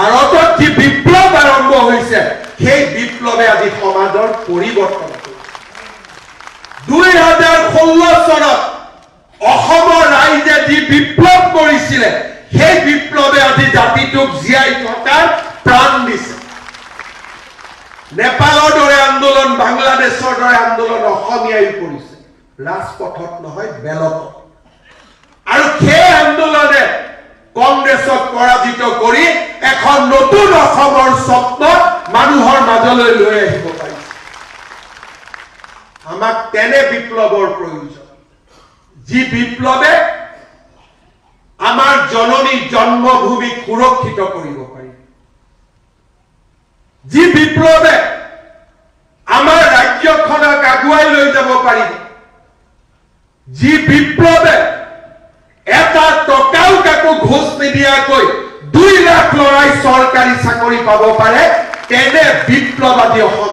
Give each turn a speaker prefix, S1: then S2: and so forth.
S1: ভাৰতত যি বিপ্লৱ আৰম্ভ হৈছে, সেই বিপ্লৱে আজি সমাজৰ পৰিৱৰ্তন কৰিছে। 2016 চনত অসমৰ ৰাইজে যি বিপ্লৱ কৰিছিলে, সেই বিপ্লৱে আজি জাতিটোক জীয়াই থকাৰ প্ৰাণ দিছে। নেপালৰ দৰে আন্দোলন, বাংলাদেশৰ দৰে আন্দোলন অসমীয়াই কৰিছে, ৰাজপথত নহয়, বেলতত। আৰু সেই আন্দোলনে কংগ্ৰেছক পৰাজিত কৰি এখন নতুন অসমৰ স্বপ্ন মানুহৰ মাজলৈ লৈ আহিব পাৰিছে। আমাক তেনে বিপ্লৱৰ প্ৰয়োজন, যি বিপ্লৱে আমাৰ জননী জন্মভূমিক সুৰক্ষিত কৰিব পাৰিব, যি বিপ্লৱে আমাৰ ৰাজ্যখনক আগুৱাই লৈ যাব পাৰিব, যি বিপ্লৱে এটা টকাও কাকো ঘোচ নিদিয়াকৈ 2 লাখ ল'ৰাই চৰকাৰী চাকৰি পাব পাৰে, তেনে বিপ্লৱ আজি অসম